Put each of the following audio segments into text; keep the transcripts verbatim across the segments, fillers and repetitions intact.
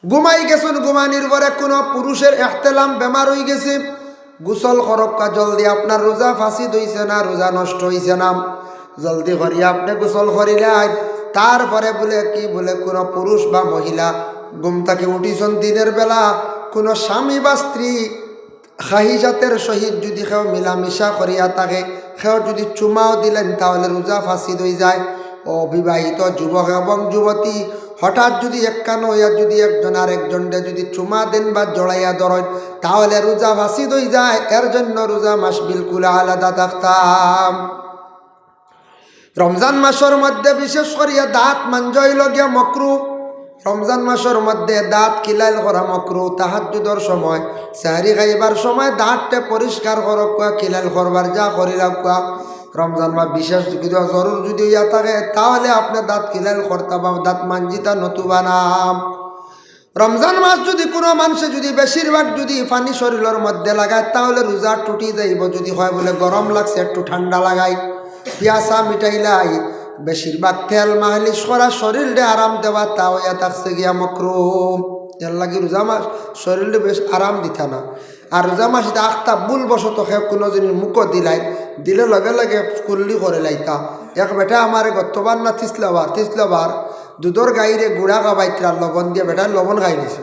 ঘুমাই গেছইন, ঘুমানির পরে কুনু পুরুষের এহতেলাম বেমার অইগেছে, গোসল করউক্কা জলদি, আপনার রোজা ফাসিদ অইছে না, রোজা নষ্ট অইছে না? জলদি করি আপনে গোসল করিলাইন। তারপরে বুলে কি বুলে কুনু পুরুষ বা মহিলা ঘুম থাকি উঠিছইন দিনের বেলা, কুনু স্বামী বা স্ত্রী খাহিজাতের সহিত যুদি কেউ মিলামিশা করিয়া থাকে, কেউ যুদি চুমাও দিলাইন, তাহলে রোজা ফাসিদ অইযায়। অবিবাহিত যুবক এবং যুবতী হঠাৎ যুদি একখান অইয়া যুদি একজন আরেকজনরে যুদি চুমা দেইন বা জড়াইয়া ধরইন, তাহলে রোজা ফাসিদ অইযায়। এর জন্য রোজা মাস বিলকুল আলাদা থাকতাম। রমজান মাসর মধ্যে বিশেষ করিয়া দাঁত মাঞ্জা অইলো গিয়া মকরু। রমজান মাসর মধ্যে দাঁত কিলাইল করা মকরু। তাহাজ্জুদর সময়, সেহরি খাইবার সময় দাঁতটে পরিষ্কার করউক্কা, কিলাইল করবার যা করিলাউক্কা। রমজান মাস বিশেষ যুদি জরুর যুদি অইয়া থাকে, তাহলে আপনে দাঁত কিলাইল করতা বা দাঁত মাঞ্জিতা, নতুবা না। রমজান মাস যুদি কুনু মানষে যুদি বেশিরভাগ যুদি পানি শরীলর মধ্যে লাগায়, তাহলে রোজা টুটি যাইবো। যুদি কয় বুলে গরম লাগছে, একটু ঠান্ডা লাগাই, পিয়াসা মিটাইলাই, বেশিরভাগ তেল মালিশ করা, শরীলরে আরাম দেওয়া, তা অইয়া থাকছে গিয়া মকরু। এর লাগি রোজা মাস শরীলরে বেশ আরাম দিতা না। আর রোজা মাস ইতা আখতা ভুলবশত কেউ কুনু জিনিস মুখো দিলাইন, দিলে লগে লগে কুল্লি করিলাইতা। এক বেটায় আমারে গতবার না তিছলাবার, তিছলাবার দুধর গাইরে গুড়া খাবাইতরা লবণ দিয়া, বেটায় লবণ খাইলিছে।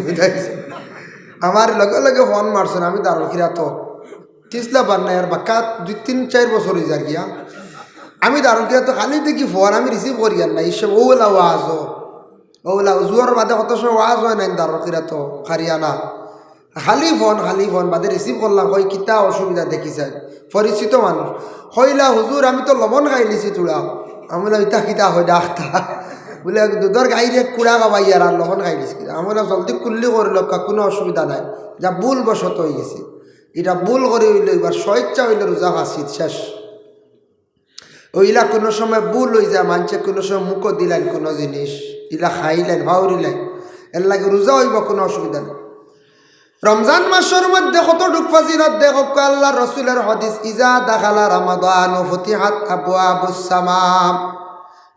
বুঝাইছে? আমারে লগে লগে ফোন মারছইন, আমি দারুল কিরাতো। তিছলাবার না, এর বাক্কা দুই তিন চাইর বছর অইযার গিয়া। আমি দারুল কিরাতো খালি দেখি ফোন, আমি receive করিয়ার না। ইসব অউলা ওয়াজও, অউলা অজুর বাদে কত সময় ওয়াজ অয় না দারুল কিরাতো, খারিয়ানা। খালি ফোন, খালি ফোন, বাদে receive করলাম, কই, "কিতা অসুবিধা দেখি স্যার?" পরিচিত মানুষ। কইলা, "হুজুর, আমি তো লবণ খাইলিছি থুড়া।" আমি বললাম, "ইতা কিতা অয় ডাক্তার?" বুলে, "দুধর গাইরে কুড়া খাবাইয়ার আর লবণ খাইলিছি কিতা?" আমি বললাম, "জলদি কুল্লি করিলাউক্কা, কুনু অসুবিধা নাই, ইটা ভুলবশত অইগেছে।" ইটা ভুল করি অইলো, ইবার স্বইচ্ছা অইলে রোজা ফাসিদ শেষ। অউ ইলা কুনু সময় ভুল অইযায়, মানষে কুনু সময় মুখো দিলাইন কুনু জিনিস, ইলা খাইলাইন, ফাউরিলাইন, এর লাগি রোজা অইবো, কুনু অসুবিধা নাই। রমজান মাসর মধ্যে কতটুক ফজিলত দেখউক্কা আল্লার রসুলর হাদিস, "ইজা দাখালা রমাদানু ফুতিহাত আবওয়াবুস সামা।"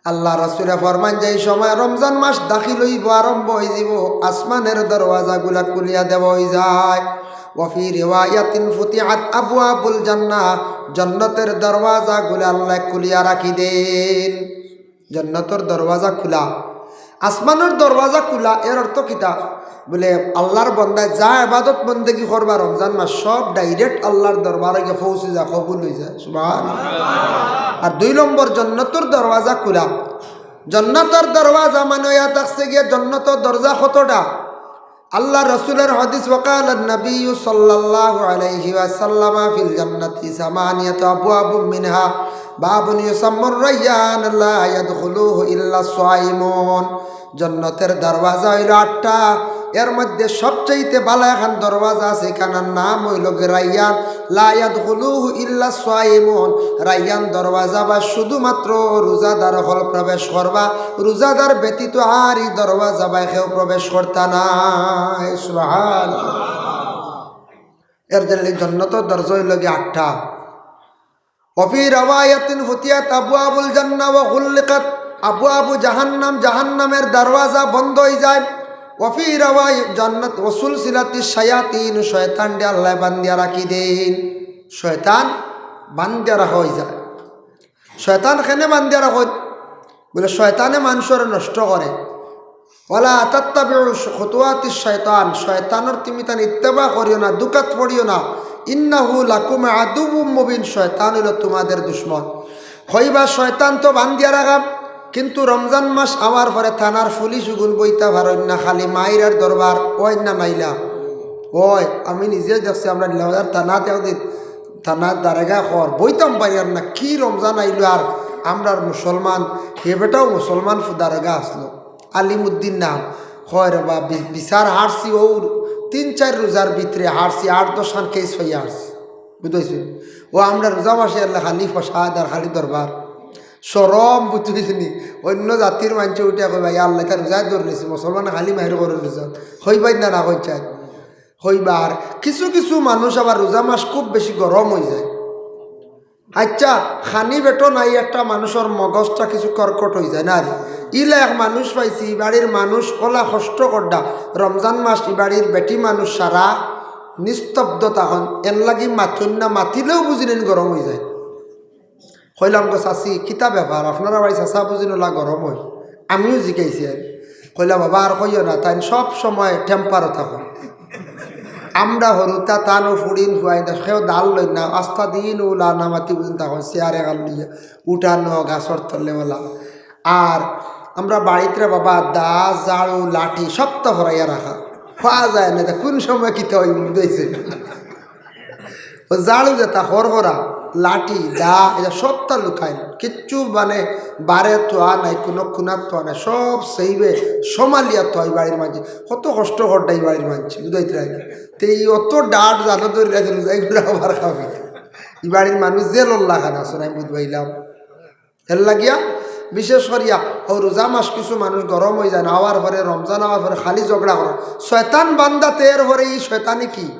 আল্লার রসুলে ফরমাইন যে এই সময় রমজান মাস দাখিল অইবো, আরম্ভ অইযিবো, আসমানর দরওয়াজাগুলা খুলিয়া দেওয়া অইযায়। ওয়া ফি রিওয়ায়াতিন ফুতিহাত আবওয়াবুল জান্নাহ, জন্নতর দরওয়াজাগুলা আল্লায় খুলিয়া রাখি দেইন। জন্নতর দরওয়াজা খুলা, আসমানর দরওয়াজা খুলা, এর অর্থ কিতা? বুলে আল্লার বন্দায় যা ইবাদত বন্দেগি করবা রমজান মাস, সব direct আল্লার দরবারো গিয়া পৌঁছি যায়, কবুল অইযায়। সুবহানাল্লাহ। আর দুই নম্বর, জন্নতর দরওয়াজা খুলা। জন্নতর দরওয়াজা মানে অইয়া থাকছে গিয়া জন্নতর দরজা কতটা? আল্লার রসুলর হাদিস, "ওয়াকালান নবিয়্যু সাল্লাল্লাহু আলাইহি ওয়াসাল্লাম, ফিল জান্নাতি সামানিয়াতু আবওয়াবুম মিনহা বাবুন ইউসাম্মুর রাইয়ান লা ইয়াদখুলুহু ইল্লাস সাইমুন।" জন্নতর দরওয়াজা অইলো আটটা, এর মধ্যে সবচাইতে ভালা একখান দরওয়াজা আছে, ইখানর নাম অইলো গি রাইয়ান। লা ইয়াদখুলুহু ইল্লাস সাইমুন। রাইয়ান দরওয়াজা বায় শুধুমাত্র রোজাদার অকল প্রবেশ করবা, রোজাদার ব্যতীত আর ই দরওয়াজা বায় কেউ প্রবেশ করতা নায়। সুবহানাল্লাহ। এর জন্য জন্নতর দরজা অইলো গি আটটা। ওয়া ফি রিওয়ায়াতিন ফুতিহাত আবওয়াবুল জান্নাহ ওয়া গুল্লিকাত আবওয়াবু জাহান্নাম, জাহান্নামর দরওয়াজা বন্ধ অইযায়। ওয়া ফি রিওয়ায়াত জান্নাত ওয়া সুলসিলাতিশ শায়াতিন, শয়তানরে আল্লায় বান্ধিয়া রাখি দেইন। শয়তান বান্ধিয়া রাখা অইযায়। শয়তান কেনে বান্ধিয়া রাখইন? বুলে শয়তানে মানষরে নষ্ট করে। ওয়ালা তাত্তাবিউ খুতুওয়াতিশ শায়তান, শয়তানর তুমি তান ইত্তেবা করিও না, ধুকাত পড়িও না। ইন্নাহু লাকুম আদুউম মুবিন, শয়তান অইলো তোমাদের দুশমন। কইবা শয়তান তো বান্ধিয়া রাখা, কিন্তু রমজান মাস আওয়ার পরে থানার পুলিশ অগুন বইতা পারইন না, খালি মাইর আর দরবার, অয় না নাইলা? অয়, আমি নিজে দেখছি, আমরা নীলবাজার থানাত একদিন থানার দারোগা কর, বইতাম পারিয়ার না, কি রমজান আইলো আর আমরার মুসলমান, হে বেটাও মুসলমান ফু-, দারোগা আছলো, আলিমউদ্দিন নাম, কয় রে বা, বি-, বিচার হারছি, অউ তিন চাইর রোজার ভিতরে হারছি, আট দশ খান case পাইয়া হারছি, বুঝতে পারছি? অউ আমরা রোজা মাসে আল্লাহ খালি ফসাদ আর খালি দরবার, শরম বুঝতে পারছি নি? অইন্য জাতির মানষে উঠিয়া কইবা, "ইয়া আল্লাহ, ইতা রোজায় ধরলিছি, মুসলমানে খালি মাইর করইন রোজাত।" কইবা না, না কইন চাই। কইবা আর কিছু কিছু মানুষ আবার রোজা মাস খুব বেশি গরম অইযায়। আইচ্ছা, খানি পেটো নাই একটা মানষর মগজটা কিছু কর্কট অইযায় না রে? ইলা এক মানুষ পাইছি, ই বাড়ির মানুষ অলা কষ্ট কররা, রমজান মাস ই বাড়ির বেটি মানুষ সারা নিস্তব্ধ থাকইন, এর লাগি মাতইন না, মাতিলেও বুঝিলেন গরম অইযায়। কইলাম, "গো চাচি, কিতা ব্যাপার? আপনারা বাড়ি চাচা বুঝিন অলা গরম অয়?" আমিও জিকাইছি আর। কইলা, "বাবা, আর কইও না, তাইন সব সময় টেম্পারো থাকইন। আমরা হুরুতা তানও ফুড়িন ফুয়াইন, কেউ দাল লইন না, আস্তা দিন অলা না মাতি বুঝিন থাকইন, চেয়ার এখান লইয়া, উঠানো, গাছর তলে অলা।" আর আমরা বাড়িত রে বাবা, দা, ঝাড়ু, লাঠি সবতা ভরাইয়া রাখা, পাওয়া যায় না, তা কোন সময় কিতা অইবো, বুঝাইছে? ও ঝাড়ু যেতা, খড়খড়া, লাঠি, দা, ইতা সবতা লুকাইল, কিচ্ছু মানে বারে থোয়া নাই, কুনু কুনাত থোয়া নাই, সব সেইবে সমালিয়া থোয়া ই বাড়ির মাঝে। কত কষ্ট কররা ই বাড়ির মাঝে, বুঝাইতে লাগে। তে ই অত ডাট জানো ধরে রাখে, রোজাই করে আবার খাবে। ই বাড়ির মানুষ যে লল্লা খানা শোনাই বুঝবাইলাম। এর লাগিয়া বিশেষ করিয়া ও রোজা মাস কিছু মানুষ গরম অইযায় না, আওয়ার পরে, রমজান আওয়ার পরে খালি ঝগড়া করে। শয়তান বান্দা, তে এর পরে ই শয়তানি কি?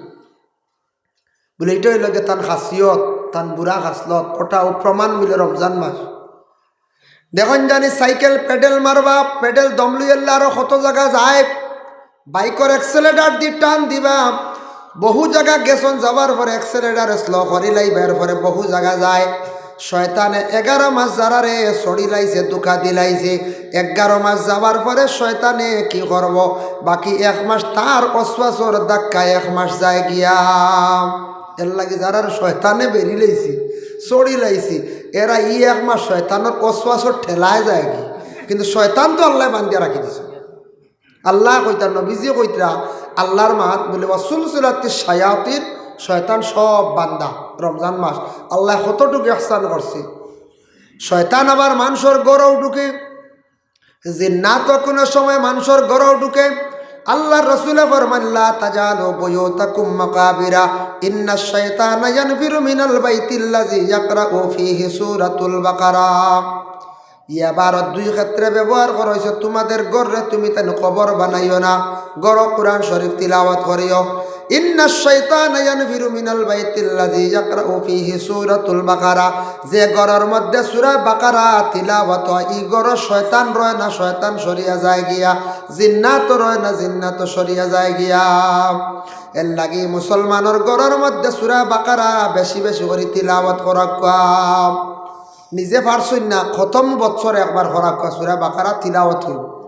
বুলে, ইটা অইলো গিয়া তান খাসিয়ত, তান বুরা খাসলত, ওটা ও প্রমাণ মিলে রমজান মাস। দেখইন জানি সাইকেল পেডেল মারবা, পেডেল দম লইয়া আরো কত জাগা যায়, বাইকর অ্যাক্সেলেটার দি টান দিবা, বহু জাগা গেছইন, যাওয়ার পরে অ্যাক্সেলেটার স্লো করিলাইবা, এর পরে বহু জাগা যায়। শয়তানে এগারো মাস যারারে ছড়িলাইছে, ধোকা দিলাইছে, এগারো মাস যাওয়ার পরে শয়তানে কি করবো? বাকি এক মাস তার ওয়াসওয়াসর ধাক্কায় এক মাস যায় গিয়া। এর লাগি যারার শয়তানে বেরিলাইছে, ছড়িলাইছে, এরা ই এক মাস শয়তানর ওয়াসওয়াসর ঠেলায় যায় গি। কিন্তু শয়তান তো আল্লায় বান্ধিয়া রাখি দিছে। আল্লায় কইতা, নবীজিয়ে কইতরা, আল্লার মাত বুলে, "ওয়া সুলসিলাতিশ শায়াতিন", শয়তান সব বান্দা। রমজান মাস আল্লায় কতটুকু ইহসান করছে। শয়তান আবার মানষর ঘরও ঢুকে, জিন্নাতও কুনু সময় মানষর ঘরও ঢুকে। আল্লার রসুলে ফরমাইন, "লা তাজালু বুয়ুতাকুম মাকাবিরা, ইন্নাশ শাইতানা ইয়ানফিরু মিনাল বাইতিল্লাযী ইয়াকরাউ ফীহি সূরাতুল বাকারা।" ই এবারত দুই ক্ষেত্রে ব্যবহার করা অইছে, তোমাদের ঘররে তুমি তাইন কবর বানাইও না, ঘরো কোরআন শরীফ তিলাওয়াত করিও। ইন্নাশ শাইতানা ইয়ানফিরু মিনাল বাইতিল্লাযী ইয়াকরাউ ফীহি সূরাতুল বাকারা, যে ঘরর মধ্যে সূরা বাকারা তিলাওয়াত অয়, ই ঘরো শয়তান রয় না, শয়তান সরিয়া যায় গিয়া, জিন্নাতও রয় না, জিন্নাতও সরিয়া যায় গিয়া। এর লাগি মুসলমানর ঘরর মধ্যে সূরা বাকারা বেশি বেশি করি তিলাওয়াত করাউক্কা। নিজে পারছইন না, খতম বছর একবার করাউক্কা, সূরা বাকারা তিলাওয়াত অইবো।